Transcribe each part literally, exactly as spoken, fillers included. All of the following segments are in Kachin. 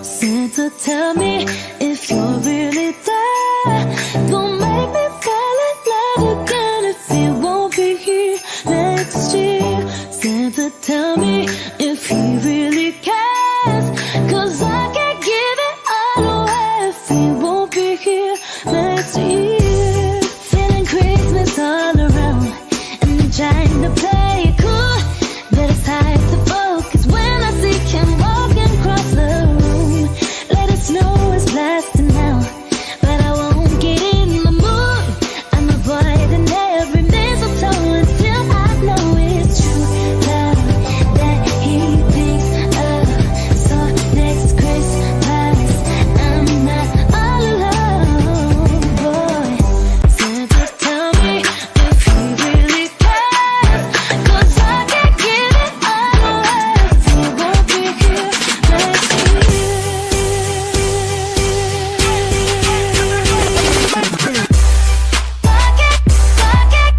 Santa, tell me if you're really there. Don't make me fall in love again if you won't be here next year. Santa, tell me if he really cares. 'Cause I can't give it all away if he won't be here next year. Feeling Christmas all around and trying to play it cool. But it's hard to focus when I see him walking across the room. Let us know it's blasting out, but I won't get in the mood. I'm avoiding every mistletoe until I know it's true love that he thinks of. So next Christmas, I'm not all alone, boy. Santa, tell me if he really cares. 'Cause I can't give it all away if he won't be here next year. Fuck it, fuck it,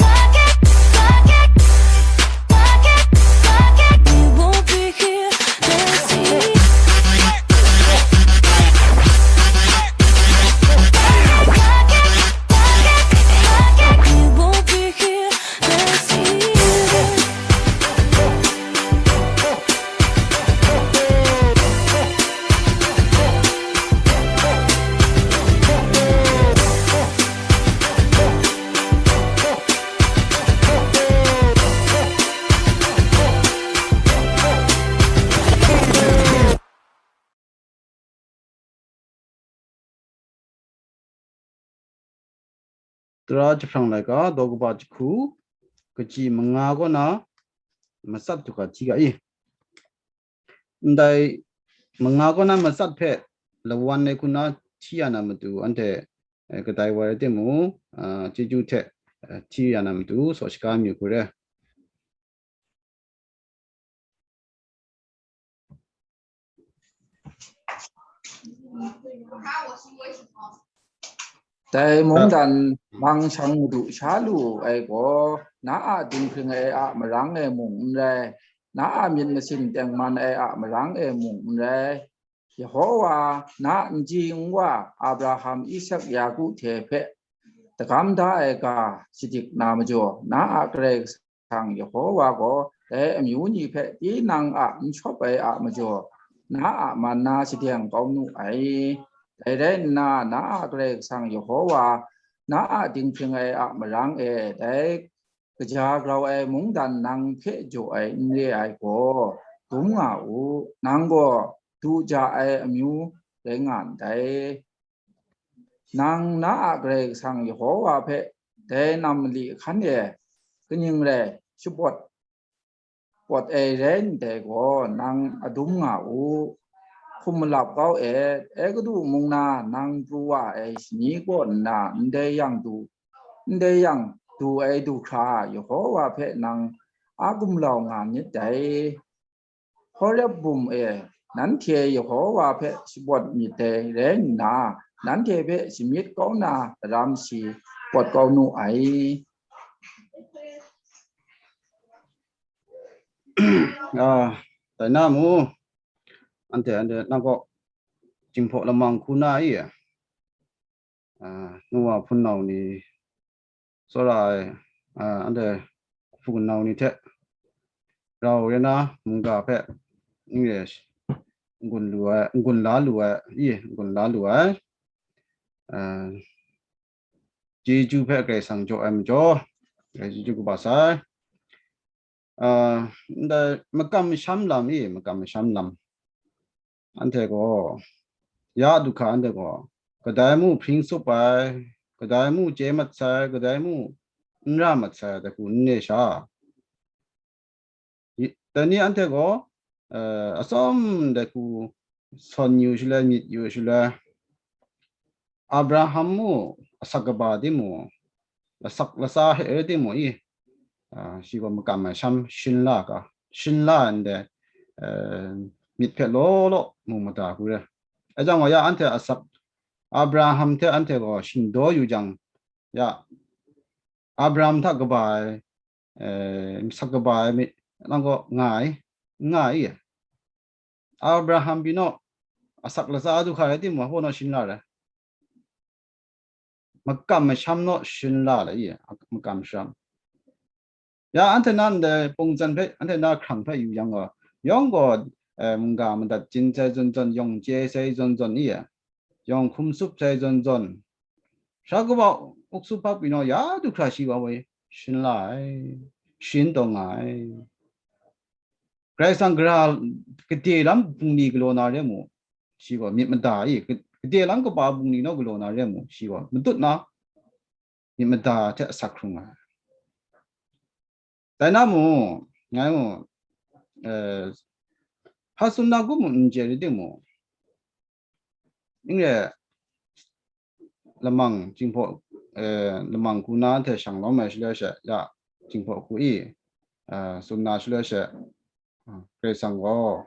fuck it, fuck it, fuck it, fuck it, he won't be here next year. Tara jahprang laika daw kaba jahku, kaji manga kaw na matsat du ga hti ga i. Ndai manga kaw na matsat hpe lawan ai hku na hti ya na matu, anhte, eh, kadai wa rai timung, ah, chyeju hte, eh, hti ya na matu, saw shaga mi hku re. Dai mungdan mang shang madu sha lu ai gaw, na a dinghpring ai a marang e mung n rai, na a myit masin tengman ai a marang e mung n rai, Yehowa, na nji nwa Abraham, Isak, Yaku hte hpe dagam da ai ga shadik na majaw, na a Karai Kasang Yehowa gaw dai amyu ni hpe tinang a n shawp ai a majaw, na a man na shadeng kau nu ai. Dai rai nna, na a Karai Kasang Yehowa, na a dinghpring ai a marang e dai kaja grau ai mungdan nang hpe jaw ai n re ai gaw, dum nga u. Nang gaw du ja ai amyu rai nga ndai. Nang na a Karai Kasang Yehowa hpe dai nam mali hkan e kaning rai shapawt pawt ai rai ndai gaw, nang adum nga u. Hkum malap kau e, Egutu mung na nang pru wa ai shani kaw nna ndai yang du, ndai yang du ai du hkra Yehowa hpe nang a gumlau nga myit dai. Horeb bum e nanhte Yehowa hpe shapawt myit dai rai nna, nanhte hpe shamyit kau na aram shi pawt kau nu ai. Ah, dai na mu, anhte, anhte nang kaw Jinghpaw lamang hku na i, ah, nu wa hpunau ni, tsawra ai, ah, anhte hpunau ni hte rau rai na mungga hpe n re n-gun lu ai, n-gun la lu ai, i, n-gun la lu ai, ah, chyeju hpe Karai Kasang jaw ai majaw, Karai chyeju kaba sai. Ah, ndai makam masham lam i, makam masham lam. Anhte gaw, ya du hkra anhte gaw, kadai mu hpring tsup ai, kadai mu chye mat sai, kadai mu n ra mat sai, dai hku n re sha. Dai ni anhte gaw, eh, atsawm dai hku sawn yu shaloi, myit yu shaloi, Abraham mu, asak kaba timung, lasak latsa hte rai timung i, ah, shi gaw makam ai sham shin la ga, shin la ndai, eh, myit hpe law law mu mada hku re. Aijang gaw ya anhte asak, Abraham hte anhte gaw shingdaw yu jang, ya Abraham hta kaba ai, eh, asak kaba ai myit nang gaw nga ai, n nga ai i? Abraham pyi naw, asak latsa du hkra rai timung, hpaw naw shin la rai. Makam masham naw shin la lai, i, makam masham. Ya, anhte na ndai pungtsan hpe, anhte na hkrang hpe yu yang gaw, yawng gaw, eh, mungga madat jin sai zawn zawn, yawng chye sai zawn zawn, i, yawng hkum tsup sai zawn zawn. Sha kaba uksu hpap pyi naw, ya du hkra shi wa woi shin la ai, shin taw nga ai. Karai Kasang gara gade lam bungli galaw na re mu, shi gaw myit mada e, gade lam kaba bungli naw galaw na re mu, shi gaw matut na, myit mada hte asak hkrung ai. Dai na mu, ngai mu, eh, hpa tsun na gu mu, n chye ri timung, ning re, lamang, Jinghpaw, eh, lamang hku na anhte shang lawm ai shaloi she, ya, Jinghpaw hku i, eh, tsun na shaloi she, ah, Karai Kasang gaw,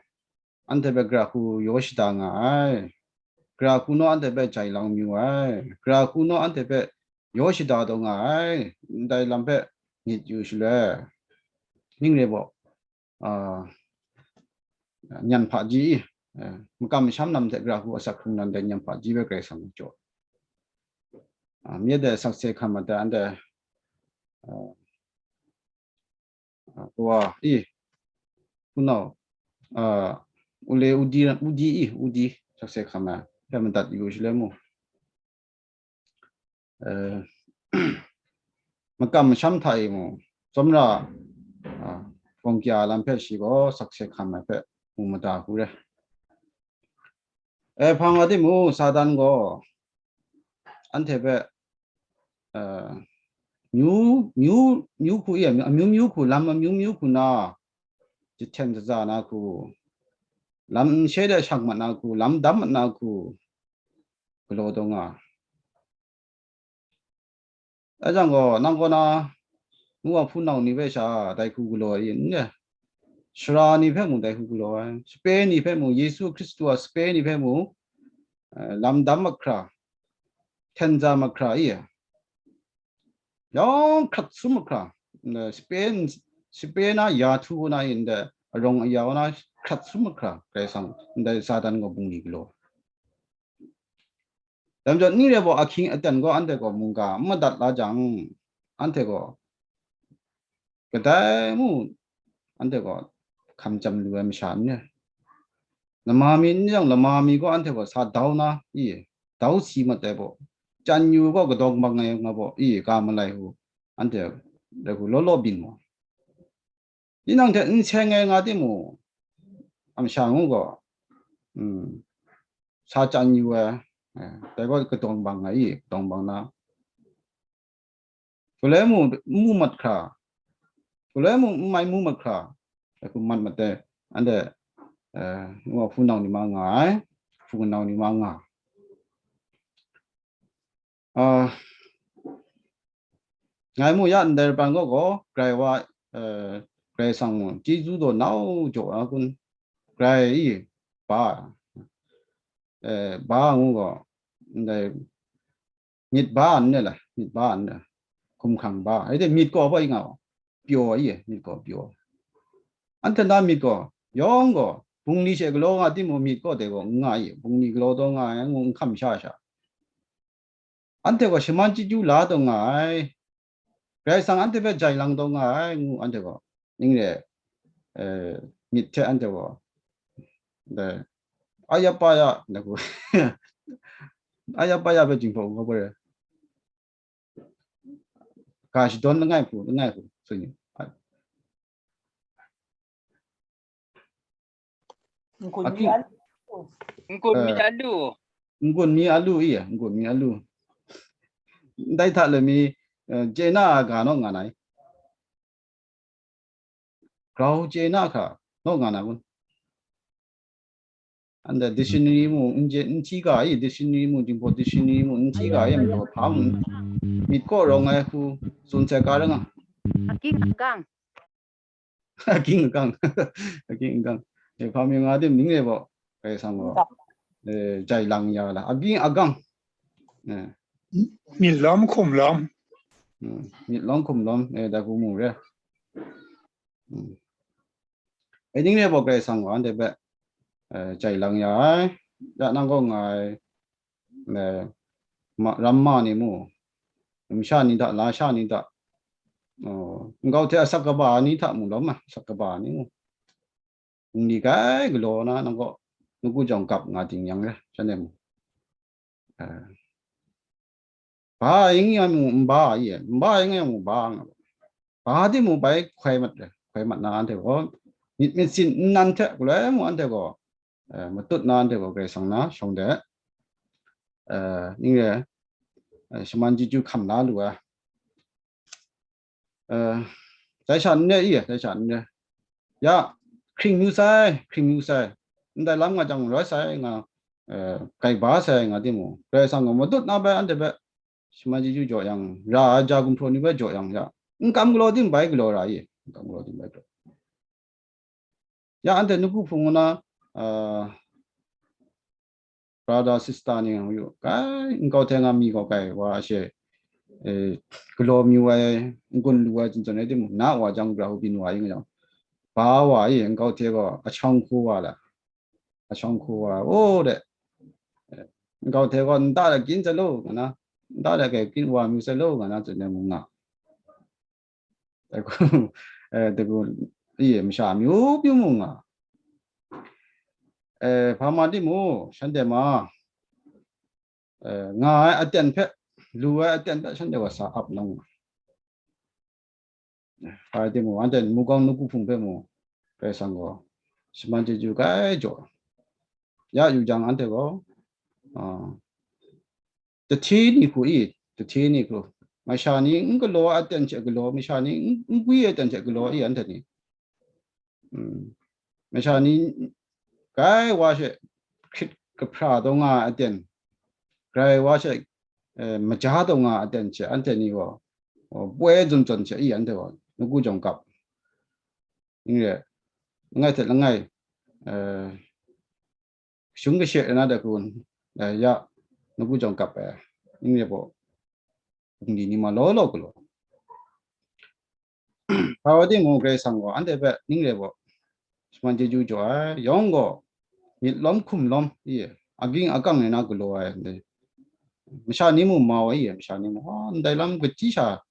anhte hpe gara hku yaw shada nga ai, gara hku naw anhte hpe jai lang mayu ai, gara hku naw anhte hpe yaw shada taw nga ai, ndai lam hpe myit yu shaloi, ning re baw, ah, nyan hpaji, eh, makam masham lam hte gara hku asak hkrung nan dai nyan hpaji hpe Karai Kasang jaw. Ah, myit dai sakse hkam mat ai anhte, ah, ah, wa, i, hpunau, ah, ule udi, udi, i, udi, sakse hkam ai hpe madat yu shaloi mu. Eh, makam masham hta e mu, tsawmra, ah, gawng kya lam hpe shi gaw sakse hkam ai hpe mu mada hku re. Eh, hpang wa timung, Satan gaw anhte hpe, eh, myu, myu, myu hku, i, amyu myu hku, lam amyu myu hku na, jahten shaza na hku, lam n she de shang mat na hku, lam dam mat na hku, galaw taw nga. Dai jang gaw, nang kaw na, nu wa hpunau ni hpe sha dai hku galaw ai n re? Sara ni hpe mung dai hku galaw ai, sape ni hpe mung, Yesu Hkristu a sape ni hpe mung, eh, lam dam mahkra, hten za mahkra i, yawng hkrat sum mahkra, eh, sape, sape na ya htu na in de, arawng aya na hkrat sum mahkra, Karai Kasang ndai Satan gaw bungli galaw. Dai majaw, ning re baw ahkying aten gaw anhte gaw mungga n madat la jang, anhte gaw kadai mu, anhte gaw hkam chyam lu ai masha n re. Lama mi n jang, lama mi gaw anhte gaw sa dau na, i, dau si mat ai baw, chyan yu gaw kadawng bang ai nga baw, i, ga malai hku, anhte dai hku law law byin mu. Tinang hte n seng ai nga timung, amsha ngu gaw, mm, sa chyan yu ai, eh, dai gaw kadawng bang ai i, kadawng bang na. Galoi mu, n mu mat hkra, galoi mu, n mai mu mat hkra, dai hku mat mat ai, anhte, eh, ngu hpunau ni ma nga ai, hpunau ni ma nga. Ah, ngai mu ya ndai repan gaw gaw, grai wa, eh, Karai Kasang mung, chyeju daw nau jaw na kun, grai i, ba, eh, ba ngu gaw, ndai myit ba n re la, myit ba n re, hkumhkrang ba, ai de myit gaw hpa i nga, pyaw i, myit gaw pyaw. Anhte na myit gaw, yawng gaw, bungli she galaw nga timung, myit gaw dai gaw n nga i, bungli galaw taw nga ai, ngu n hkam sha sha. Anhte gaw shaman chyeju la taw nga ai, Karai Kasang anhte hpe jai lang taw nga ai, ngu anhte gaw, ning re, eh, myit hte anhte gaw, dai, aya pa ya, na ku, aya pa ya hpe Jinghpaw hku hpa re, ga shadawn langai hku, langai hku, tsun yu. N-gun mi alu. N-gun mi alu i, n-gun mi alu. Ndai hta le mi, eh, chye na a ga naw nga na i? Grau chye na hkra naw nga na kun? Anhte dictionary mung n chye, n hti ga i, dictionary mung, Jinghpaw dictionary mung n hti ga i, majaw hpa mung myit kaw rawng ai hku tsun sai ga ra nga. Aking agang. Aking agang. Aking agang. E, hpa mi nga tim ning e baw, Karai Kasang gaw, e, jai lang ya la. Aking agang. E. Myit lawm hkum lawm. Mm, myit lawm hkum lawm. E, dai hku mu re. Mm. E, ning re baw, Karai Kasang gaw anhte hpe, eh, jai lang ya ai, ya nang kaw nga ai, eh, ma, ram ma ni mu, masha ni hta, lasha ni hta, oh, nkau hte asak kaba ni hta mu lawm ai, asak kaba ni mu. Nli kai galaw na, nang kaw, nawku jawng gap nga ting yang re, shanhte mu. Eh, ba ing yang mu, nba ye, nba ing yang mu, ba nga. Ba di mu bai hkoi mat re, hkoi mat na anhte gaw, myit myit sin nnan hte galoi mu anhte gaw, eh, matut na anhte gaw Karai Kasang na shawng de, eh, ning re, eh, shaman chyeju hkam la lu ai. Eh, dai sha n re i, dai sha n re. Ya, hkring yu sai, hkring yu sai. Ndai lam nga jang rai sai nga, eh, kai ba sai nga timung, Karai Kasang gaw matut na bai anhte hpe shaman chyeju jaw yang, ra ai ja gumhpraw ni bai jaw yang, ya, n kam galaw tim bai galaw ra i, n kam galaw tim bai galaw. Ya, anhte nawku hpung na, ah, brother, sister ni ngang yu, kai, nkau hte nga mi gaw kai wa she, eh, galaw mayu ai, n-gun lu ai, zawn zawn rai timung, na wa jang, grau byin wa yin jang, ba wa i, nkau hte gaw, a shawng hku wa la, a shawng hku wa, o de, eh, nkau hte gaw, nta de gyin sai law, nga na, nta de kai gyin wa mayu sai law, nga na, zawn rai mung nga. Dai hku, eh, dai hku, i, masha amyu myu mu nga. Eh, hpa ma timung, shanhte ma, eh, nga ai aten hpe, lu ai aten hpe, shanhte wa sa ap nang nga. Rai timung, anhte mugawng nawku hpung hpe mung, Karai Kasang gaw shaman chyeju kai jaw. Ya yu jang, anhte gaw, ah, tahte ni hku i, tahte ni hku, masha ni n galaw ai aten hte galaw, masha ni n, n gwi ai aten hte galaw i, anhte ni. Mm. Masha ni grai wa she hkrit kahpra taw nga ai aten, grai wa she, eh, maja taw nga ai aten hte anhte ni gaw, oh, poi zawn zawn hte i, anhte gaw nawku jawng gap. Ning re, langai hte langai, eh, kashung kashe ai na dai hku, eh, ya, nawku jawng gap ai, ning re baw, bungli ni ma law law galaw. Hpa wa timung, Karai Kasang gaw anhte hpe ning re baw shaman chyeju jaw ai, yawng gaw myit lawm hkum lawm, i, aging akang rai na galaw ai, ndai masha ni mung mau ai, i, masha ni mung, ah, ndai lam kachyi sha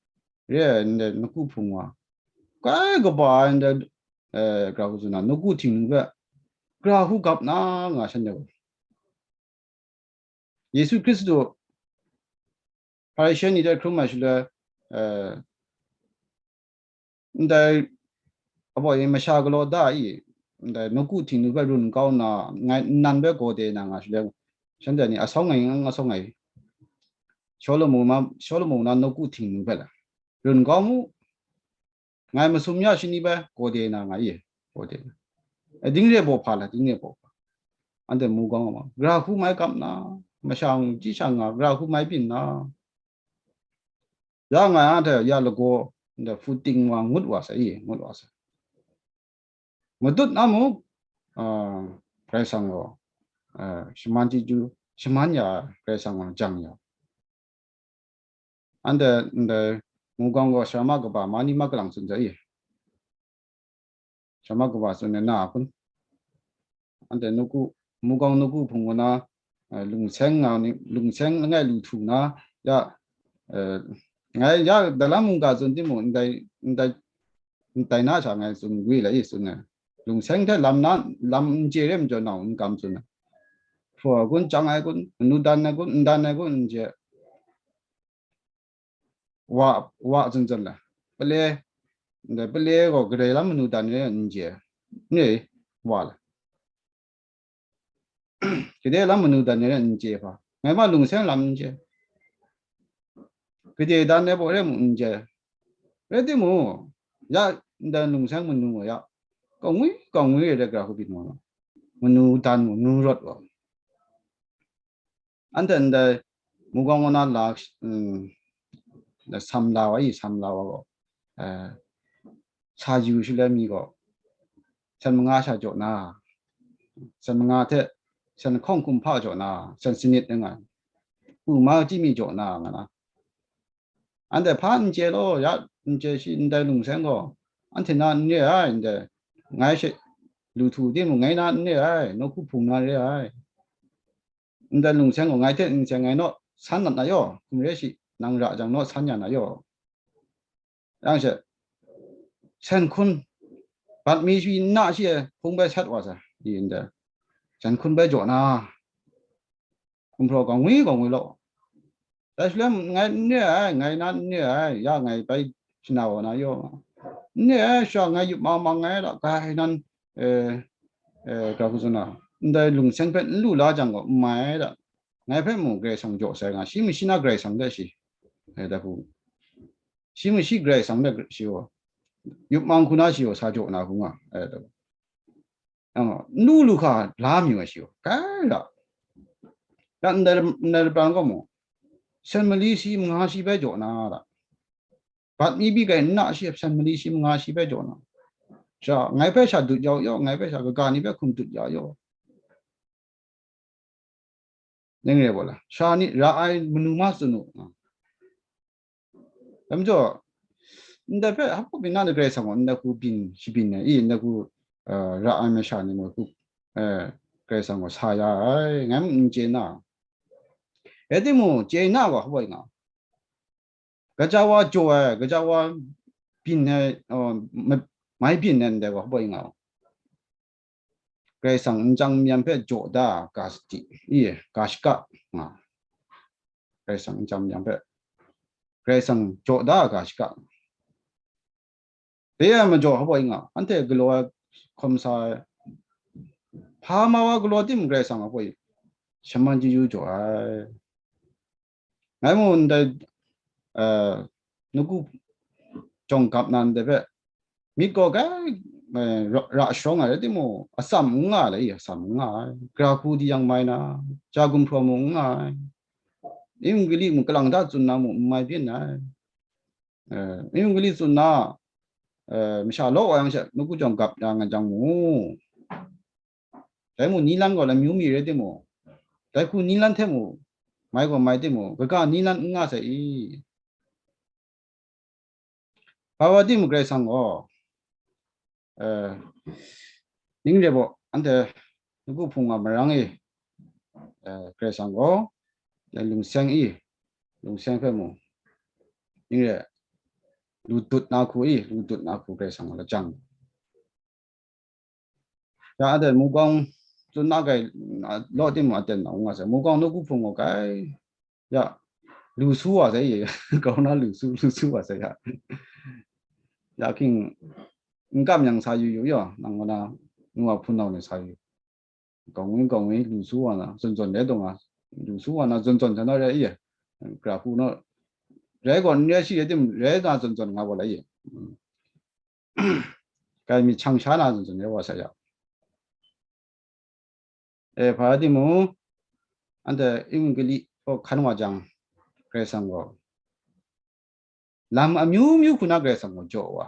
re ai, ndai nawku hpung wa, kai kaba ai, ndai, eh, grau hku tsun na, nawku htingnu hpe grau hku gap na nga shanhte gaw. Yesu Hkristu Hparishe ni hte hkrum ai shaloi, eh, ndai, abaw e masha galaw da i, ndai nawku htingnu hpe run kau nna, ngai nnan hpe gaw de na nga shaloi, shanhte ni asawng ai, asawng ai, Shawlumon ma, Shawlumon na nawku htingnu hpe la run kau mu, ngai masum ya shani bai gaw de na nga i, gaw de na. E, ding re baw hpa la, ding re baw hpa. Anhte mugawng ma, gra hku mai gap na, masha chyi sha nga, gra hku mai byin na. Ya nga yang hte ya lagaw, nde hpu ting wa ngut wa sai i, ngut wa sai. Matut na muk, ah, Karai Kasang gaw, ah, shaman chyeju, shaman ya Karai Kasang gaw jang ya. Anhte ndai mugawng gaw sharama kaba ma ni ma kalang tsun sai i. Sharama kaba tsun ai na a kun? Anhte nawku, mugawng nawku hpung kaw na, eh, lungseng nga ni, lungseng langai lu htu na, ya, eh, ngai ya dalam mungga tsun timung, ndai, ndai, ndai na sha ngai tsun gwi la i tsun ai. Lungseng hte lam na, lam n chye re majaw nau n kam tsun ai. Hpraw ai kun, chyang ai kun, manu dan ai kun, n dan ai kun, n chye. Wa, wa tsun tsun la. Pale, ndai pale gaw kadai lam manu dan re n chye. N re, wa la. Kadai lam manu dan re n chye hpa. Ngai ma lungseng lam n chye. Kadai dan re baw re mu n chye. Rai timung, ya ndai lungseng manu ya, kangwi, kangwi re gra hku byin wa. Manu dan, manu rawt wa. Anhte ndai mugawng kaw na la, mm, sam la wa i, sam la wa gaw, eh, sa yu shaloi mi gaw, sen manga sha jaw na, sen manga hte sen hkawng kumhpa jaw na, sen sanit nga, u ma chyi mi jaw na, nga na. Anhte hpa n chye law, ya n chye shi, ndai lungseng gaw, anhte na n re ai, ndai, ngai she, lu htu timung, ngai na n re ai, nawku hpung na re ai. Ndai lungseng gaw ngai hte n seng ai naw san nat na yaw, hkum re shi, nang ra jang naw san ya na yaw. Yang she, sen hkun, bat mi shi na shi e hpung bai sat wa sa, di ndai, sen hkun bai jaw na, gumhpraw gaw ngwi gaw ngwi law. Dai shaloi ngai n re ai, ngai nan n re ai, ya ngai bai shana wa na yaw. N re ai, sha ngai yup mang mang ai, da, gai nan, eh, eh, ga hku tsun na, ndai lungseng hpe n lu la jang gaw, n mai ai, da. Ngai hpe mung Karai Kasang jaw sai nga, shi mashi na Karai Kasang de shi, eh, da hku. Shi mashi Karai Kasang de shi gaw, yup mang hku na shi gaw sa jaw na hku nga, eh, da. N lu lu hka la mi wa shi gaw, kai ra. Ya ndai, ndai lapran gaw mu, sen mali shi manga shi bai jaw na ra. Bat mi bi gai nna shi, sen mali shi manga shi bai jaw na. Sha, ngai bai sha dut yau yau, ngai bai sha kaga ni bai hkum dut ya yau. Ning re bawla, sha ni ra ai manu ma tsun u. Dam jaw, ndai hpe hpa byin na, Karai Kasang gaw ndai hku byin, shabyin ai, i, ndai hku, eh, ra ai masha ni mung hku, eh, Karai Kasang gaw sa ya ai, ngai mung n chye na. Rai timung, chye na gaw hpa nga, gaja wa jaw ai, gaja wa byin ai, oh, ma-, mai byin ai ndai gaw hpa nga. Karai Kasang nchyang myam hpe jaw da ga sadi, i, ga shaka nga. Karai Kasang nchyang myam hpe Karai Kasang jaw da ga shaka. Dai a majaw hpa nga, anhte galaw ai hkawm sa ai, hpa ma wa galaw tim Karai Kasang hpa shaman chyu jaw ai. Ngai mung ndai, eh, nawku jawng gap na ndai hpe, myit gaw kai, eh, ra, ra sharawng ai rai timung, atsam n nga ai, atsam n nga ai, gara hku di yang mai na, ja gumhpraw mung n nga ai, Ewangeli mung kalang ta tsun na mung n mai byin ai. Eh, Ewangeli tsun na, eh, masha law wa yang she, nawku jawng gap ya nga jang mu. Dai mung, ni lan gaw lamyu mi rai timung, dai hku ni lan hte mung, mai gaw mai timung, kaga ni lan n nga sai i? Hpa wa timung Karai Kasang gaw, eh, ning re baw, anhte nawku hpung a marang e, eh, Karai Kasang gaw, eh, lungseng i, lungseng hpe mung, ning re, lu dut na hku i, lu dut na hku Karai Kasang gaw lajang. Ya, aten mugawng tsun na kai, a, law timung aten na nga sai. Mugawng nawku hpung gaw kai, ya, lu su wa sai ye, grau na lu su, lu su wa sai ya. Ya, hking, n kam yang sa yu yu yaw, nang kaw na, nu wa hpunau ni sa yu. Gaw ngwi, gaw ngwi, lu su wa na, zawn zawn rai dawng a, lu su wa na, zawn zawn sa na rai ye. Gara hku na, rai gaw n rai shi rai tim, rai na zawn zawn nga wa lai ye. Mm. Kai myit shang sha na zawn zawn rai wa sa ya. E, hpa rai timung, anhte Ewangeli hpe hkan wa jang, Karai Kasang gaw lam amyu myu hku na Karai Kasang gaw jaw wa,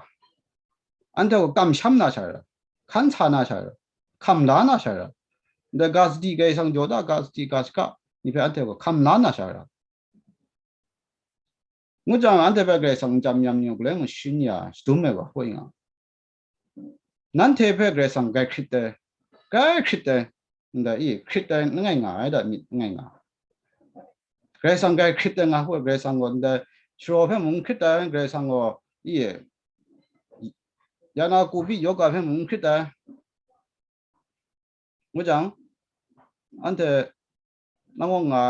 anhte gaw kamsham na sha rai, hkan sa na sha rai, hkam la na sha rai, ndai ga sadi Karai Kasang jaw da, ga sadi ga shaka ni hpe anhte gaw hkam la na sha rai. Ngu jang, anhte hpe Karai Kasang nchyam myam ni gaw galoi mung sharin ya, shadum ai wa hpaw nga. Nanhte hpe Karai Kasang grai hkrit ai, grai hkrit ai, ndai i, hkrit ai n ngai nga ai da myit n ngai nga. Karai Kasang grai hkrit ai nga hpaw, Karai Kasang gaw ndai sharaw hpe mung n hkrit ai, Karai Kasang gaw i, ya na kubi yoga hpe mung n hkrit ai. Ngu jang, anhte nang wa nga,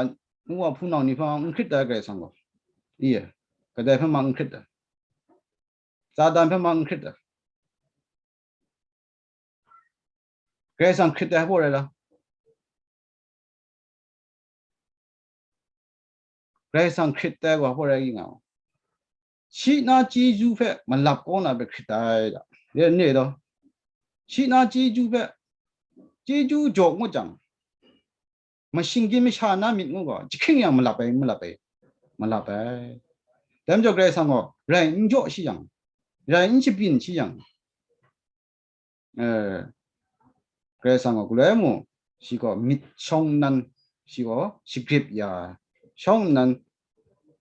nang wa hpunau ni hpe n hkrit ai Karai Kasang gaw, i, kadai hpe ma n hkrit ai, Satan hpe ma n hkrit ai. Karai Kasang hkrit ai hpaw rai la? Karai Kasang hkrit ai wa hpaw rai nga, shi na chyeju hpe malap kau na hpe hkrit ai da. Re n re taw? Shi na chyeju hpe, chyeju jaw ngut jang, mashing gin masha na myit ngu gaw, jahkring yang malap ai, malap ai, malap ai. Dai majaw Karai Kasang gaw rai n jaw shi yang, rai n shabyin shi yang, eh, Karai Kasang gaw galoi mung, shi gaw myit shawng nnan, shi gaw shagrip ya ai, shawng nnan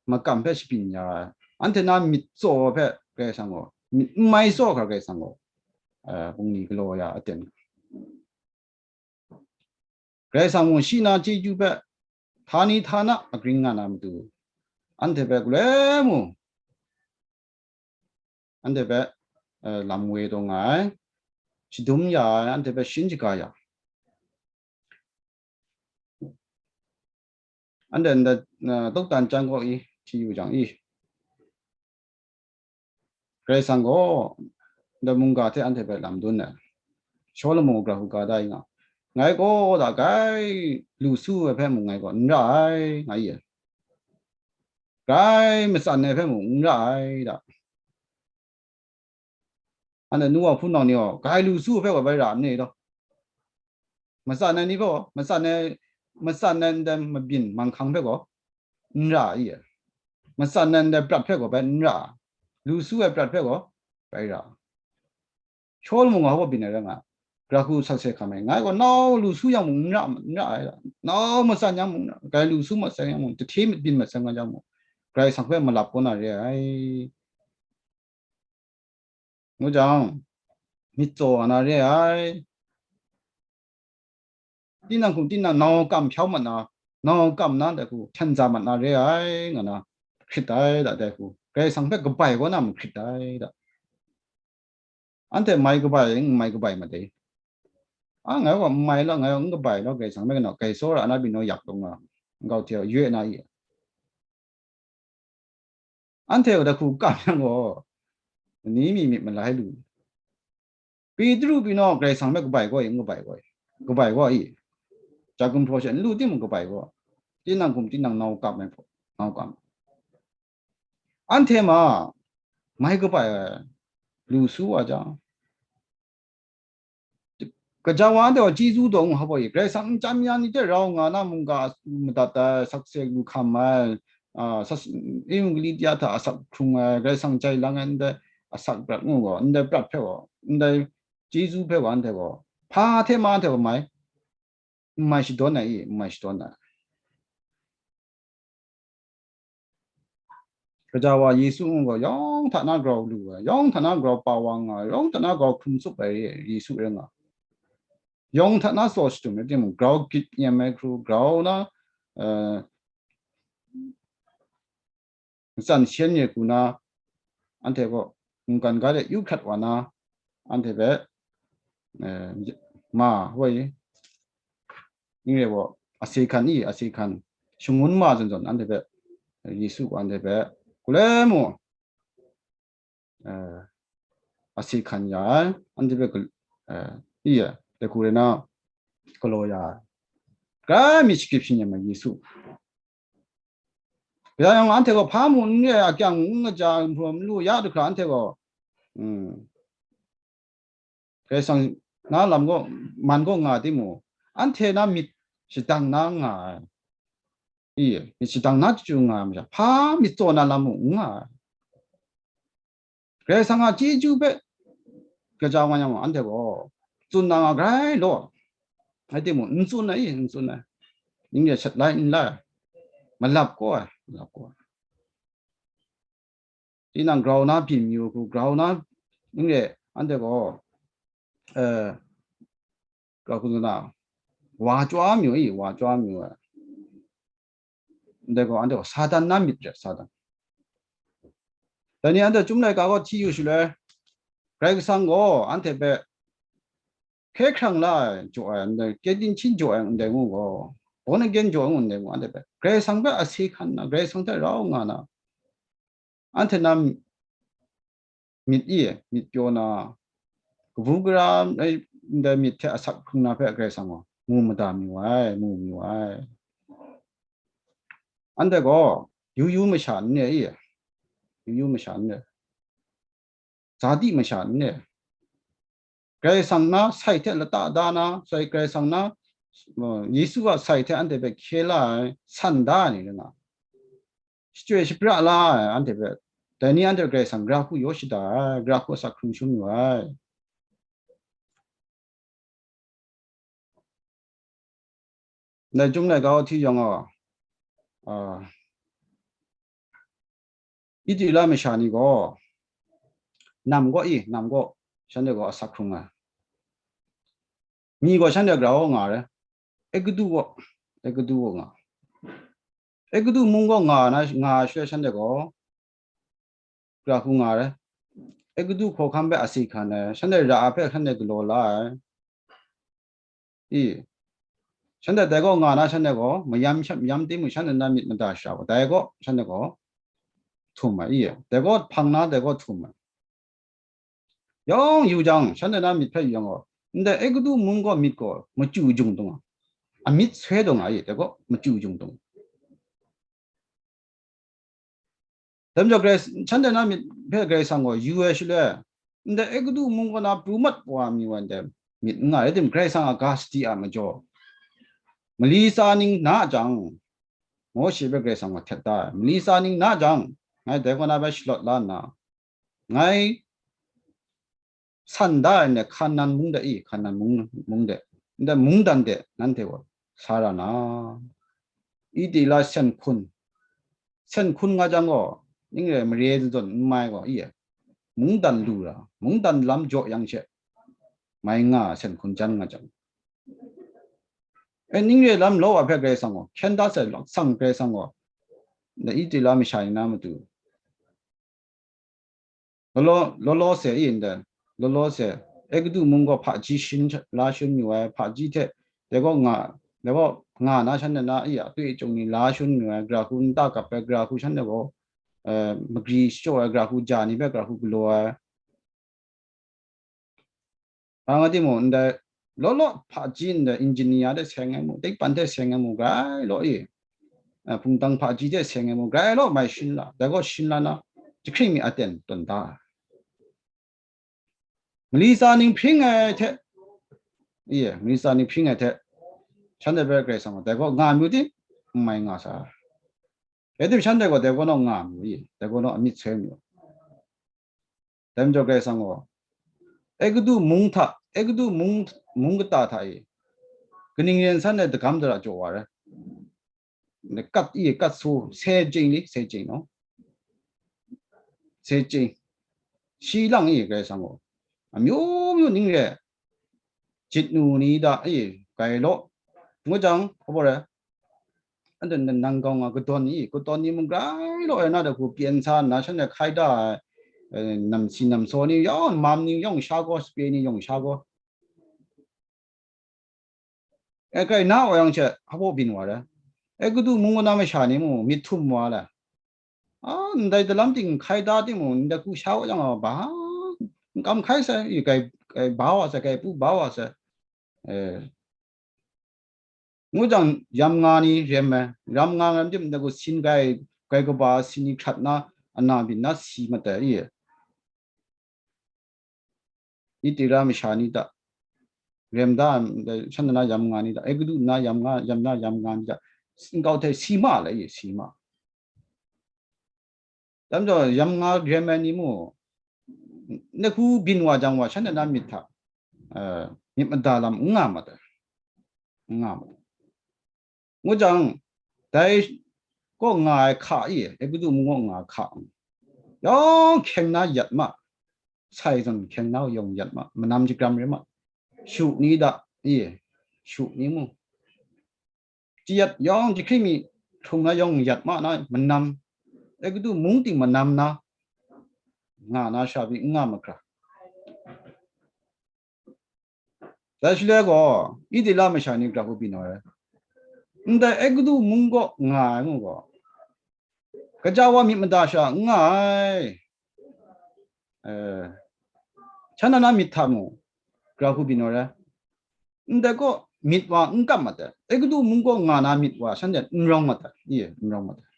makam hpe shabyin ya ai, anhte na myit tsaw hpe Karai Kasang gaw, myit n mai tsaw hkra Karai Kasang gaw, eh, bungli galaw ya aten. Karai Kasang mung shi na chyeju hpe htani htana agring nga na matu, anhte hpe galoi mung, anhte hpe, eh, lam woi taw nga ai, shadum ya ai, anhte hpe sharin shaga ya ai. Anhte ndai, eh, tawk dan chyang gaw i, hti yu jang i, Karai Kasang gaw ndai mungga hte anhte hpe lam dun ai. Shawlumon gaw gara hku ga da i nga, ngai gaw da grai lu su ai hpe mung ngai gaw n ra ai, nga i ai. Grai matsan ai hpe mung n ra ai da. Anhte nu wa hpunau ni gaw, grai lu su hpe gaw bai ra n ni law? Matsan ai ni hpe gaw, matsan ai, matsan ai ndai mabyin manghkang hpe gaw n ra i ai. Matsan ai ndai prat hpe gaw bai n ra ai. Lu su ai prat hpe gaw bai ra ai. Shawlumon gaw hpa byin ai rai nga ai. Gara hku sakse hkam ai. Ngai gaw nau lu su yang mung n ra, n ra ai. Nau matsan yang mung, grai lu su matsan yang mung, tahte myit byin matsan yang mung, Karai Kasang hpe malap kau na re ai. Ngu jang, myit tsaw wa na re ai. Tinang hkum tinang nau kam hpyaw mat na, nau kam na dai hku hten za mat na re ai, nga na hkrit ai da, dai hku. Karai Kasang hpe kabai kaw na mahkrit ai da. Anhte mai kabai, n mai kabai ma dai. A, ngai gaw n mai law, ngai gaw n kabai law, Karai Kasang hpe kanaw, grai tsawra na byin naw yak taw nga, nkau hte yue na i. Anhte gaw dai hku kam yang gaw, ni mi myit malai lu. Petru pyi naw Karai Kasang hpe kabai gaw i, n kabai gaw i, kabai gaw i. Jahkum hpraw she n lu timung kabai gaw, tinang hkum tinang nau kam ai hpaw, nau kam. Anhte ma, mai kabai ai, lu su wa jang, gaja wa anhte gaw chyeju taw ngu hpa gaw i, Karai Kasang nchyam ya ni hte rau nga na mungga madat ai, sakse lu hkam ai, a, sas-, Evangelista hta asak hkrung ai, Karai Kasang jai lang ai ndai asak prat ngu gaw, ndai prat hpe gaw, ndai chyeju hpe gaw anhte gaw, hpa hte ma anhte gaw mai, n mai shadawn ai i, n mai shadawn ai. Gaja wa Yesu ngu gaw, yawng hta na grau lu ai, yawng hta na grau pa wa nga ai, yawng hta na grau hkrum tsup ai Yesu rai nga ai. Yawng hta na tsaw shadum rai timung, grau gyit nyem ai hkru, grau na, eh, ntsan syen ye hku na, anhte gaw mungkan ga de yu hkrat wa na, anhte hpe, eh, ma hoi, n re gaw, ase hkan i, ase hkan, shangun ma zawn zawn, anhte hpe, Yesu gaw anhte hpe, galoi mung, eh, ase hkan ya ai, anhte hpe gal-, eh, i ai, dai hku rai na, galaw ya ai. Grai myit shakip shi nyem ai Yesu. Kaja yang anhte gaw hpa mung n re ai, akyang mung n kaja, n hprawm n lu ya du hkra, anhte gaw, mm, Karai Kasang na lam gaw, man gaw nga timung, anhte na myit shadang na nga ai. I, myit shadang na chyu nga ai masha, hpa myit tsaw na lam mung n nga ai. Karai Kasang a chyeju hpe gaja nga yang, anhte gaw tsun na nga grai law. Rai timung, n tsun ai, n tsun ai. Ning de shat lai n lai. Malap kau ai, malap kau ai. Tinang grau na byin mayu hku, grau na, ning de, anhte gaw, eh, grau hku na, wa chyaw mayu i, wa chyaw mayu ai. Ndai gaw, anhte gaw Satan na myit re, Satan. Dai ni anhte Chyum laika gaw hti yu shaloi, Karai Kasang gaw anhte hpe hkye hkrang la ai jaw ai ndai, kyetin hpyi jaw ai ndai ngu gaw, born again jaw ai ngu ndai ngu, anhte hpe Karai Kasang hpe ase hkan na, Karai Kasang hte rau nga na, anhte na myit i, myit pyaw na, kabu gara ai ndai myit hte asak hkrung na hpe Karai Kasang gaw mu mada mayu ai, mu mayu ai. Anhte gaw yu yu masha n re i, yu yu masha n re, zadi masha n re. Karai Kasang na sai hte lata da na, sai Karai Kasang na, uh, Yesu a sai hte anhte hpe hkye la ai, san da ai ni rai nga, shachyoi shapra la ai anhte hpe, dai ni anhte Karai Kasang gara hku yaw shada ai, gara hku asak hkrung shangun yu ai. Ndai Chyum laika hti yawng gaw, a, Israela masha ni gaw, nam gaw i, nam gaw, shanhte gaw asak hkrung ai. Mi gaw shanhte grau nga ai. Egiptu gaw, Egiptu gaw nga. Egiptu mung gaw nga na, nga shaloi shanhte gaw, gara hku nga ai. Egiptu hkawhkam hpe a si hkan ai, shanhte ra ai hpe shanhte galaw la ai. I, shanhte dai gaw nga na, shanhte gaw mayam sha, mayam tim mung shanhte na myit mada shara gaw, dai gaw shanhte gaw htum ai, i, dai gaw hpang na, dai gaw htum ai. Yawng yu jang, shanhte na myit hpe yu yang gaw, ndai Egiptu mung gaw myit gaw machyu jung dung ai. A myit soi dung ai, dai gaw machyu jung dung. Dai majaw Karai, shanhte na myit hpe Karai Kasang gaw yu ai shaloi, ndai Egiptu mung kaw na pru mat wa mi wa ndai myit n nga ai, rai tim, Karai Kasang a ga sadi a majaw, mali tsa ning na jang, Mawshe hpe Karai Kasang gaw htet da ai, mali tsa ning na jang, ngai dai kaw na hpe shalawt la nna, ngai san da ai ndai Hkanan mung de i, Hkanan mung, mung de, ndai mungdan de nanhte gaw sa ra na, Itila sen hkun, sen hkun nga jang gaw, ning rai mare zawn zawn n mai gaw, i, mungdan lu ra, mungdan lam jaw yang she, mai nga sen hkun jan nga jang. E, ning re lam law a hpe Karai Kasang gaw, hkyen da sai, lawt sang Karai Kasang gaw, ndai Itila masha ni na matu, law law, law law se i ndai, law law se, Egiptu mung gaw hpaji shin la shun mayu ai, hpaji hte, dai gaw nga, dai gaw nga na shanhte na i a, tui chyung ni la shun mayu ai, gara hku nta kap ai, gara hku shanhte gaw, eh, magri shachyaw ai, gara hku ja ni hpe, gara hku galaw ai. Nga nga timung, ndai law law hpaji ndai engineer hte seng ai mu, tekpan hte seng ai mu, grai law i, eh, hpungtang hpaji hte seng ai mu, grai law mai shin la, dai gaw shin la na, jahkring mi aten tawn da ai. Mali tsa ning hpring ai hte, i, mali tsa ning hpring ai hte, shanhte hpe Karai Kasang gaw, dai gaw nga mayu tim, n mai nga sa ai. Rai tim, shanhte gaw dai gaw naw nga mayu i, dai gaw naw a myit soi mayu. Dai majaw Karai Kasang gaw, Egiptu mung hta, Egiptu mung, mung kata hta e, kaning ren san ai dagam dara jaw wa ai. Kat i, kat su, se jing li, se jing naw. Se jing. Shi lang i, Karai Kasang gaw, amyu myu ning re, jit nu ni da i, grai law. Ngu jang, hpa bawra, anhte nang gaw nga kadawn ni, kadawn ni mung grai law ai na, dai hku pyen sa nna, shanhte hkai da ai, eh, namsi namsaw ni yawng, mam ni yawng sha gaw, sape ni yawng sha gaw. E, grai na wa yang she, hpa baw byin wa ai. Egiptu mung kaw na masha ni mung myit htum wa ai. A, ndai dalam ting hkai da timung, ndai hku sha wa yang a, ba, n kam hkai sai, i, grai, grai ba wa sai, grai pu ba wa sai. Eh, ngu jang, yam nga ni rem ai, yam nga rem tim, ndai hku sin grai, grai kaba sin ni hkrat na, ana byin na si mat ai, i. Itira masha ni hta, rem da, shan na yam nga ni hta, Egiptu na yam nga, yam na yam nga ni hta, nkau hte si ma lai, si ma. Dam jaw, yam nga rem ai ni mu, ndai hku byin wa jang wa, shan na myit hta, eh, myit mada lam n nga mat ai. N nga mat ai. Ngu jang, dai kaw nga ai hka i, Egiptu mung kaw nga ai hka, yawng hkyeng na yat ma, sai zawn hkyeng na yawng yat ma, manam jagram rai ma, shu ni da i, shu ni mu, jayat yawng jahkring mi hkrung na yawng yat ma na manam, Egiptu mung ting manam na nga na sha pyi n nga mahkra. Dai shaloi gaw, Itila masha ni gara hku byin wa ai. Ndai Egiptu mung kaw nga ai ngu gaw, kaja wa myit mada sha n nga ai. Eh, shan na myit hta mung, gara hku byin wa ai. Ndai kaw myit wa n kam mat ai. Egiptu mung kaw nga na myit wa shanhte n rawng mat ai. Ye, n rawng mat ai.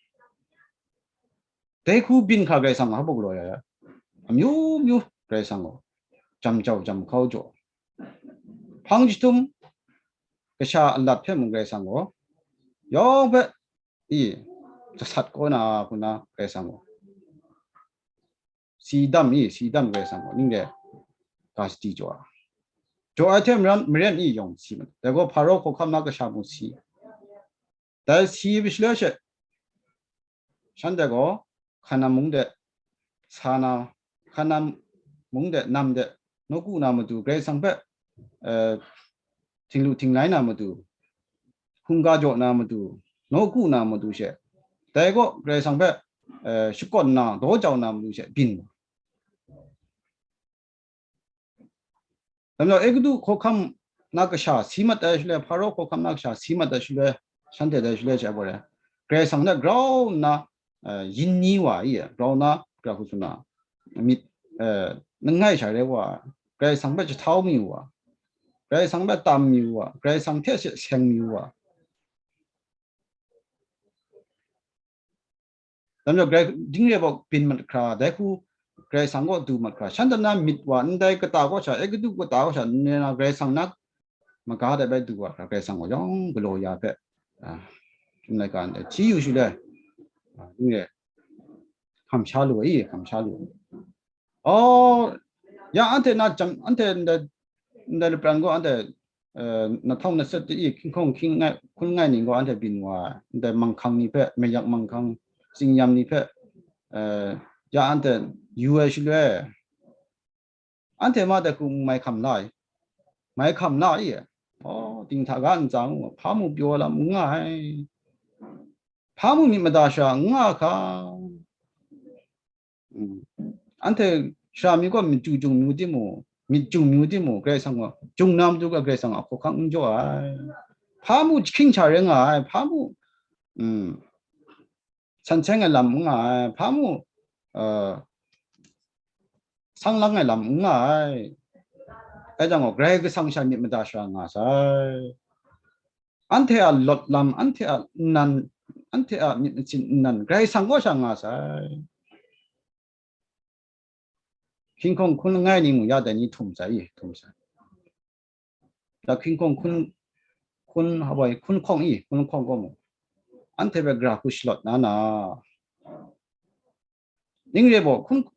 Dai hku byin hkra Karai Kasang hpa galaw ya ai. Amyu myu Karai Kasang gaw jam jau jam hkau jaw. Hpang jahtum kasha alat hpe mung Karai Kasang gaw yawng hpe i jasat kaw na hku na Karai Kasang gaw si dam i, si dam Karai Kasang gaw ning re ga sadi jaw ai. Jaw ai hte maren, maren i yawng si ma, dai gaw Hparaw hkawhkam na kasha mung si. Dai si ai shaloi she, shanhte gaw Hkanan mung de sa na, Hkanan mung de nam de nawku na matu, Karai Kasang hpe, eh, htinglu htinglai na matu, hkungga jaw na matu, nawku na matu she, dai gaw Karai Kasang hpe, eh, shakawn na, daw jau na matu she byin wa. Dai majaw, Egutu hkawhkam na kasha si mat ai shaloi, Hparaw hkawhkam na kasha si mat ai shaloi, shanhte dai shaloi she gaw, Karai Kasang hte grau nna, eh, yin ni wa i, grau nna, gara hku tsun na, myit, eh, langai sha rai wa, Karai Kasang hpe jahtau mi wa, Karai Kasang hpe tam mi wa, Karai Kasang hte she seng mi wa. Dai majaw, Karai, ding re ai baw byin mat hkra, dai hku Karai Kasang kaw du mat hkra, shanhte na myit wa ndai kata kaw sha, Egutu kata kaw sha, ndai na Karai Kasang na maga dai bai du wa hkra, Karai Kasang gaw yawng galaw ya hpe, a, hkying laika ndai hti yu shaloi, a, ding re, hkam sha lu ai, hkam sha lu ai. Oh, ya anhte na jam, anhte ndai, ndai lapran gaw anhte, eh, nahtawng naset de i, hkying hkawng hkying ngai, hkun ngai ning gaw anhte byin wa ai, ndai manghkang ni hpe, mayak manghkang, tsingyam ni hpe, eh, ya anhte yu ai shaloi, anhte ma dai hku n mai hkam la i, mai hkam la i, oh, dinghta ga ntsa ngu, hpa mu pyaw lam n nga ai, hpa mu myit mada shara n nga hka. Mm. Anhte sara mi gaw myit ju jung myu timung, myit jung myu timung, Karai Kasang gaw jung na matu gaw Karai Kasang a hkawhkam n jaw ai. Hpa mu jahkying sha rai nga ai, hpa mu, mm, san seng ai lam n nga ai, hpa mu, uh, sang lang ai lam n nga ai. Dai jang gaw, Karai Kasang sha myit mada shara nga sai. Anhte a lawt lam, anhte a nnan, anhte a myit masin nnan, Karai Kasang kaw sha nga sai. Hkying hkawng hkun langai ni mu ya dai ni htum sai, htum sai. Ya hkying hkawng hkun, hkun hawai, hkun hkawng i, hkun hkawng kaw mu. Anhte hpe gara hku shalawt na na. Ning re baw, hkun,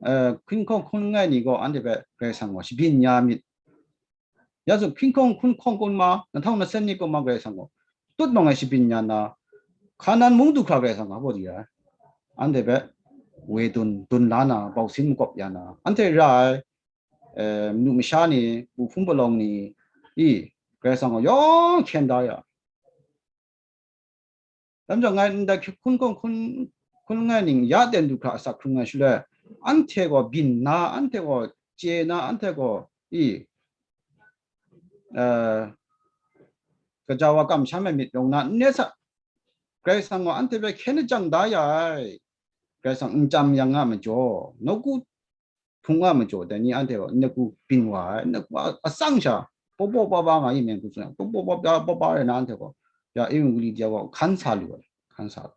eh, hkying hkawng hkun langai ni gaw anhte hpe Karai Kasang gaw shabyin ya myit. Ya su hkying hkawng hkun hkawng kaw ma, nahtawng nasen ni kaw ma Karai Kasang gaw tut nawng ai shabyin ya na, Hkanan mung du hkra Karai Kasang gaw baw di ai. Anhte hpe woi dun, dun la na, bausin makawp ya na, anhte ra ai, eh, manu masha ni, bu hpung palawng ni, i, Karai Kasang gaw yawng hkyen da ya. Dai majaw ngai ndai hkying hkun hkawng hkun, hkun langai ning ya ten du hkra asak hkrung ai shaloi, anhte gaw byin nna, anhte gaw chye nna, anhte gaw i, eh, kaja wa kamsham ai myit rawng na n re sa. Karai Kasang gaw anhte hpe hkyen lajang da ya ai. Karai Kasang n chyam yang a majaw, nawku hpung a majaw dai ni anhte gaw n-, nawku byin wa ai, n-, nawku a-, atsang sha, paw paw pa pa nga i, myen hku tsun ai, paw paw pa pa, pa pa rai na anhte gaw, ya Ewangelio gaw hkan sa lu ai, hkan sa lu.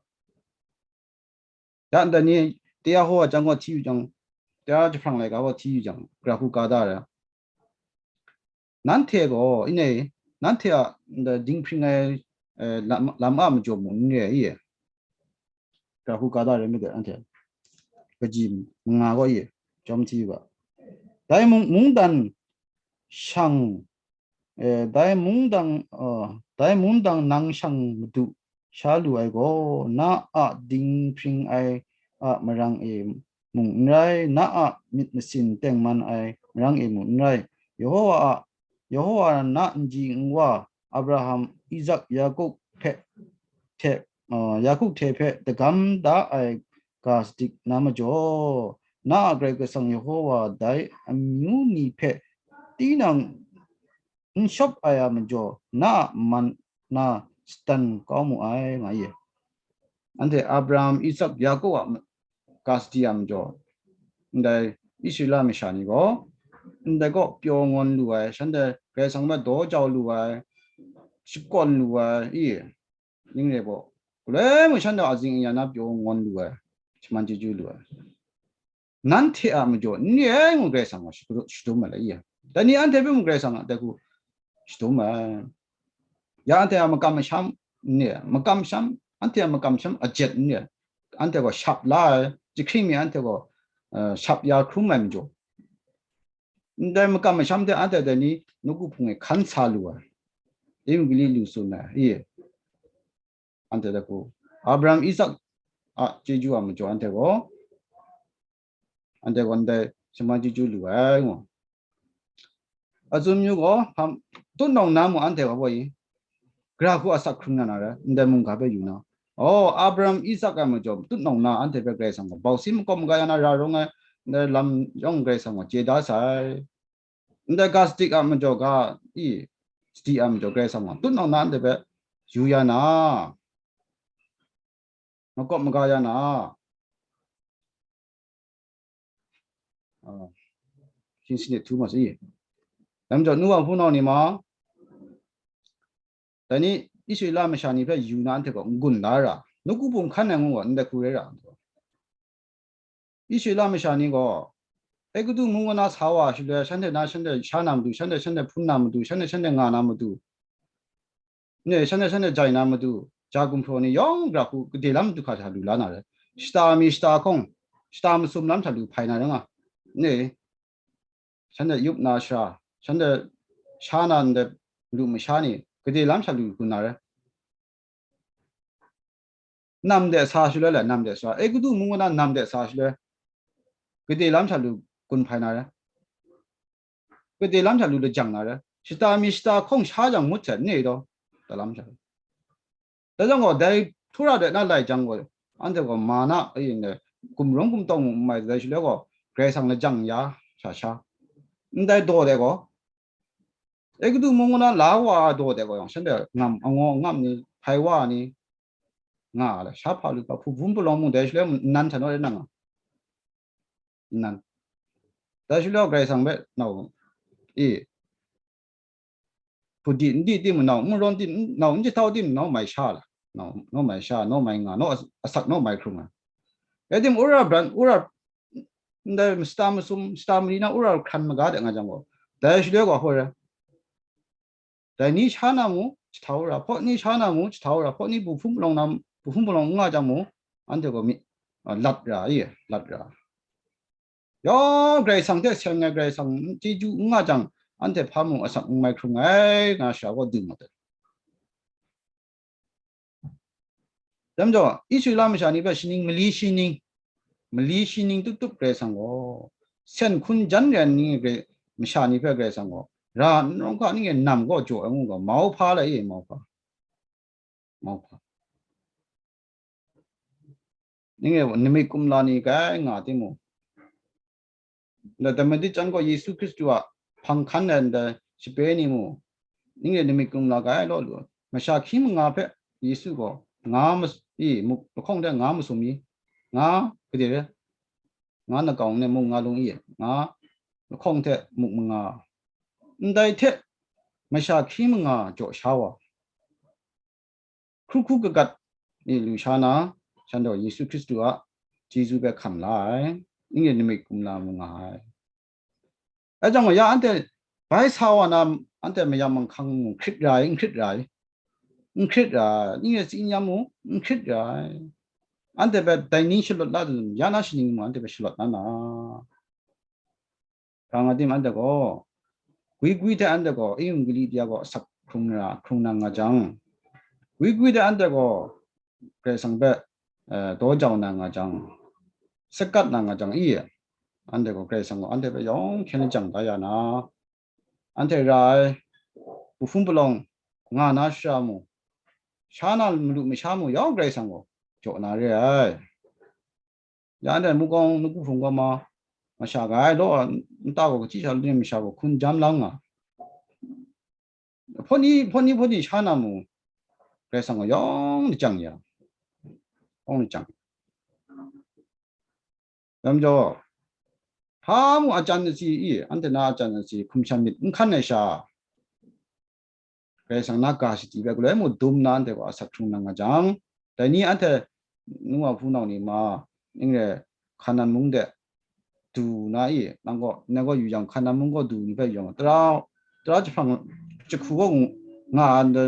Ya ndai ni, tia hkaw a jang gaw hti yu jang, tia jahprang laika gaw hti yu jang, gara hku ka da ai. Nanhte gaw, ine, nanhte a ndai dinghpring ai, eh, lam, lam a majaw mung n re ai, i? Gara hku ka da rai myit dai, anhte kaji manga gaw i, jawm hti u ga. Dai mung, mungdan shang, eh, dai mungdan, eh, dai mungdan nang shang madu sha lu ai gaw, na a dinghpring ai a marang e mung n rai, na a myit masin tengman ai marang e mung n rai. Yehowa a, Yehowa na nji nwa Abraham, Isak, Yaku hpe hte, uh, Yaku hte hpe dagam da ai ga sadik na majaw, na a Karai Kasang Yehowa dai amyu ni hpe tinang n shawp ai a majaw, na a man na satan kau mu ai, nga ye. Anhte Abraham, Isak, Yaku a ma-, ga sadi a majaw, ndai Israela masha ni gaw, ndai kaw pyaw ngawn lu ai, shanhte Karai Kasang hpe daw jau lu ai, shakawn lu ai, i, ning re baw, galoi mung shanhte a zing aya na pyaw ngawn lu ai, shaman chyeju lu ai. Nanhte a majaw n re ai ngu Karai Kasang gaw shadu-, shadum ai la i? Dai ni anhte hpe mung Karai Kasang a dai hku shadum ai. Ya anhte a makam masham n re ai, makam masham, anhte a makam masham ajet n re ai, anhte gaw shap la ai, jahkring mi anhte gaw, eh, shap ya hkrum ai majaw, ndai makam masham hte anhte dai ni nawku hpung e hkan sa lu ai, Ewangelio lu tsun ai, i? Anhte dai hku, Abraham, Isak a chyeju a majaw anhte gaw, anhte gaw ndai shaman chyeju lu ai ngu. Atsun yu gaw, hpam, tut nawng na mu anhte gaw, baw i, Gara hku asak hkrung na na re, ndai mungga hpe yu na. Oh, Abraham, Isak a majaw, tutnawng na anhte hpe Karai Kasang gaw, bau si makawp maga ya na ra rawng ai, ndai lam yawng Karai Kasang gaw chye da sai. Ndai ga sadi a majaw ga, i, sadi a majaw Karai Kasang gaw, tutnawng na anhte hpe yu ya na. Makawp maga ya na. Ah, shi sanit htu ma si. Dai majaw, nu wa hpunau ni ma, dai ni Israela masha ni hpe yu na anhte gaw n-gun la ra, nawku hpung hkan ai ngu gaw ndai hku rai ra. Israela masha ni gaw, Egutu mung kaw na sa wa shaloi, shanhte na shanhte sha na matu, shanhte shanhte hpun na matu, shanhte shanhte nga na matu, ne, shanhte shanhte jai na matu, ja gumhpraw ni yawng gara hku gade lam du hkra hta lu la na re. Shata mi shata hkawng, shata masum lam hta lu hpai na re nga. Ne, shanhte yup na shara, shanhte sha na ndai madu masha ni gade lam sha lu gun na re. Nam de sa shaloi le, nam de sa. Egutu mung kaw na nam de sa shaloi, gade lam sha lu gun hpai na re. Gade lam sha lu lajang na re. Shata mi shata hkawng sha jang ngut hte, ne daw, da lam sha. Dai jang gaw, dai htura de na lai jang gaw, anhte gaw ma na, e, ne, gumrawng gumtawng n mai, dai shaloi gaw, Karai Kasang lajang ya sha sha. Ndai daw de gaw, Egutu mung kaw na la wa daw de gaw yang, shanhte ngam, angaw ngam ni, hpai wa ni, nga la, sha hpa lu hpa, hpu hpun palawng mung dai shaloi nnan hta naw rai na nga. Nnan. Dai shaloi Karai Kasang hpe nau, e, hpudi n di tim nau, n rawn tim nau, n jahtau tim nau mai sha la, nau, nau mai sha, nau mai nga, nau as-, asak nau mai hkrung ai. Rai tim, ura bran, ura, ndai mashata masum, shata mali na ura hkran maga de nga jang gaw, dai shaloi gaw hoi rai. Dai ni sha na mu, jahtau ra, hpaw ni sha na mu, jahtau ra, hpaw ni bu hpun palawng na, bu hpun palawng n nga jang mu, anhte gaw mi, a, lat ra, i, lat ra. Yawng Karai Kasang hte seng ai, Karai Kasang chyeju n nga jang, anhte hpa mung asak n mai hkrung ai, nga sha gaw dum mat ai. Dai majaw, Israela masha ni hpe shaning, mali shaning, mali shaning tup tup Karai Kasang gaw, sen hkun jan ren ni Karai, masha ni hpe Karai Kasang gaw, ra n rawng hka ning e nam gaw jaw ai ngu gaw, mauhpa lai e, mauhpa. Mauhpa. Ning e namik kumla ni kai nga timung, ndai Damaskus jan gaw Yesu Hkristu a hpang hkan ai ndai shape ni mung, ning e namik kumla kai law lu ai. Masha hkying manga hpe Yesu gaw nga mas-, i, muk lahkawng hte nga masum i, nga gade re, nga nakau ne mung nga lung i, nga lahkawng hte muk manga, ndai hte masha hkying manga jaw sha wa, hkru hkru kagat ni lu sha na, shanhte gaw Yesu Hkristu a chyeju hpe hkam la ai, ning e namik kumla mu nga ai. Dai jang gaw, ya anhte bai sa wa na, anhte mayam manghkang mu hkrit ra ai, n hkrit ra ai, n hkrit ra ai, ning e tsin yam mu, n hkrit ra ai. Anhte hpe dai ni shalawt la dun, ya na shaning mu anhte hpe shalawt na na. Hpa nga tim anhte gaw, gwi gwi hte anhte gaw, Eung gali de ya gaw asak hkrung na, hkrung na nga jang, gwi gwi hte anhte gaw Karai Kasang hpe, eh, daw jau na nga jang, sakat na nga jang, i, anhte gaw Karai Kasang gaw anhte hpe yawng hkyen lajang da ya na, anhte ra ai, bu hpun palawng nga na shara mu, sha na madu masha mu, yawng Karai Kasang gaw jaw na re ai. Ya anhte mukawng nawku hpung gaw ma, masha ga ai law, nta gaw kachyi sha lu ni masha gaw hkun jam lang nga. Hpawt ni, hpawt ni, hpawt ni sha na mu, Karai Kasang gaw yawng lajang ya, yawng lajang. Dai majaw, hpa mu a chyan asi i, anhte na a chyan asi hkum shan myit n hkan ai sha, Karai Kasang na ga shadi bai galoi mu dum na anhte gaw asak hkrung na nga jang, dai ni anhte nu wa hpunau ni ma, ning re, Hkanan mung de du na i, nang gaw, nang gaw yu yang, Hkanan mung gaw du ni hpe yu yang, tara, tara jahprang jahku gaw nga, nga,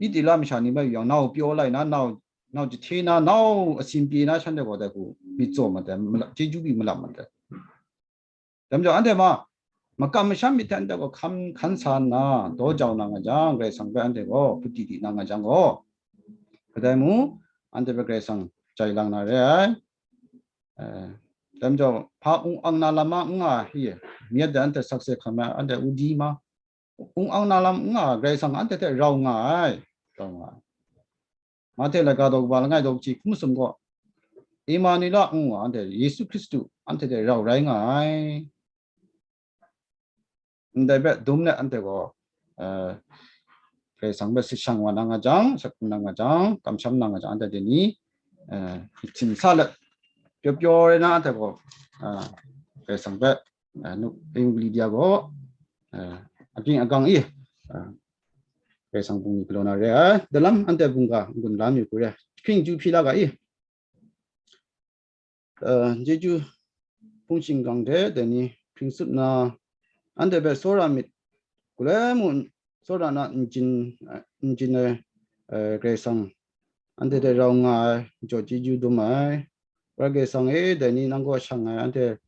Itila masha ni hpe yu yang, nau pyaw lai na, nau, nau jahte na, nau asin pyi na, shanhte gaw dai hku myit tsaw mat ai, mala-, chyeju pyi malap mat ai. Dai majaw, anhte ma, makam masham myit hte anhte gaw hkam hkan sa nna, daw jau na nga jang, Karai Kasang hpe anhte gaw hput di di na nga jang gaw, kadai mu, anhte hpe Karai Kasang jai lang na re ai. Eh, dai majaw, hpa ung ang na lam a n nga ai, myit de anhte sakse hkam ai, anhte u di ma, ung ang na lam n nga ai, Karai Kasang anhte hte rau nga ai. kau nga ai. Mahte laika daw kaba langai daw kaji hkum masum gaw, Emanuela ngu nga, anhte Yesu Hkristu anhte hte rau rai nga ai. Ndai hpe dum let anhte gaw, eh, Karai Kasang hpe sashang wa na nga jang, asak hkrung na nga jang, kamsham na nga jang, anhte dai ni, eh, htim sa let, pyaw pyaw rai na anhte gaw, eh, Karai Kasang hpe, eh, nu, Yu Lidia gaw, eh, agying agang i, eh, Karai Kasang bungli galaw na re ai. Dalam anhte bungga n-gun la mi hku re, hkying chyu hpyi la ga i. Eh, chyeju hpung shingkang hte dai ni hpring tsup na, anhte hpe tsawra myit, galoi mung tsawra na n-, n-, n-, ai, eh, Karai Kasang, anhte hte rau nga ai, jaw chyeju dum ai. Karai Kasang e, dai ni nang kaw shang ai, anhte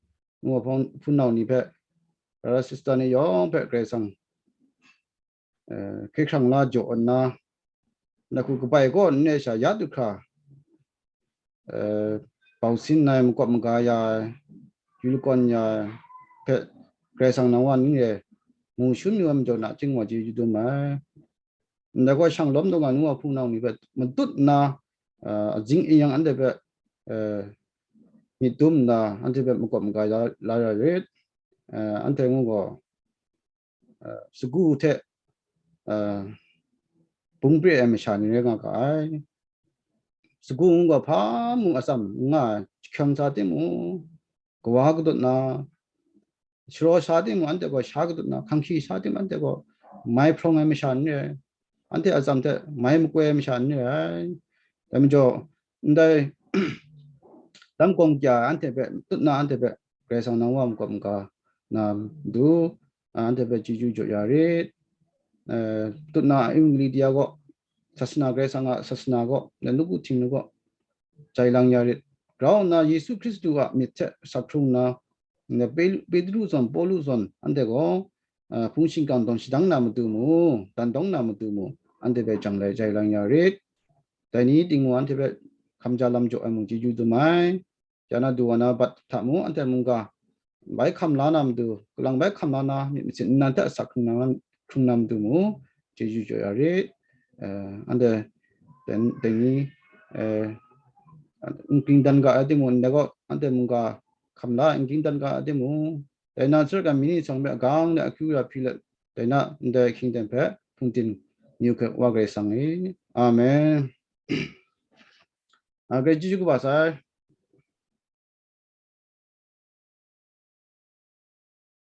ngu hpung, hpunau ni hpe, brother sister ni yawng hpe Karai Kasang, eh, hkye hkrang la jaw nna, na hku kabai kaw n re sha ya du hkra, eh, bau sin ai, makawp maga ya ai, yu lakawn ya ai hpe Karai Kasang nang wa ning e mu shun yu ai majaw nachying wa chyeju dum ai. Ndai gaw shang lawm daw nga nu wa hpunau ni hpe matut nna, eh, azing ayang anhte hpe, eh, myit dum nna, anhte hpe makawp maga la, la ra rit. Eh, anhte ngu gaw, eh, sagu hte, eh, bung pre ai masha ni rai nga ga ai. Sagu ngu gaw hpa mung atsam n nga ai, jahkyang sa timung, kawa kadut na, sharaw sa timung, anhte gaw sha kadut na, hkanghki sa timung, anhte gaw mai hprawng ai masha n re ai, anhte atsam hte mai makoi ai masha n re ai. Dai majaw, ndai lam kawng kya ai anhte hpe, tut na anhte hpe, Karai Kasang nang wa makawp maga na matu, a, anhte hpe chyeju jaw ya rit. Eh, tut na Yu Lidia gaw, sasana, Karai Kasang a sasana gaw, na nu gu hting nu gaw, jai lang ya rit. Grau nna Yesu Hkristu a myit hte asak hkrung nna, na Pe-, Petru zawn, Pawlu zawn, anhte gaw, a, hpung shingkang dawn shadang na matu mu, dan dawng na matu mu, anhte hpe jang lai jai lang ya rit. Dai ni ting mung anhte hpe hkamja lam jaw ai mung chyeju dum ai. Ya na du wa na bat hta mung, anhte mungga bai hkam la na matu, kalang bai hkam la na, myit masin nnan hta asak hkrung na, hkrung na matu mung, chyeju jaw ya rit. Eh, anhte dai, dai ni, eh, n ging dan ga ai timung, ndai gaw anhte mungga hkam la n ging dan ga ai timung, dai na Nazareth ga myit ni hte gang de akyu ya hpyi let, dai na ndai hkying ten hpe hpungdim ni hkrit wa Karai Kasang e. Amen. A, Karai chyeju kaba sai.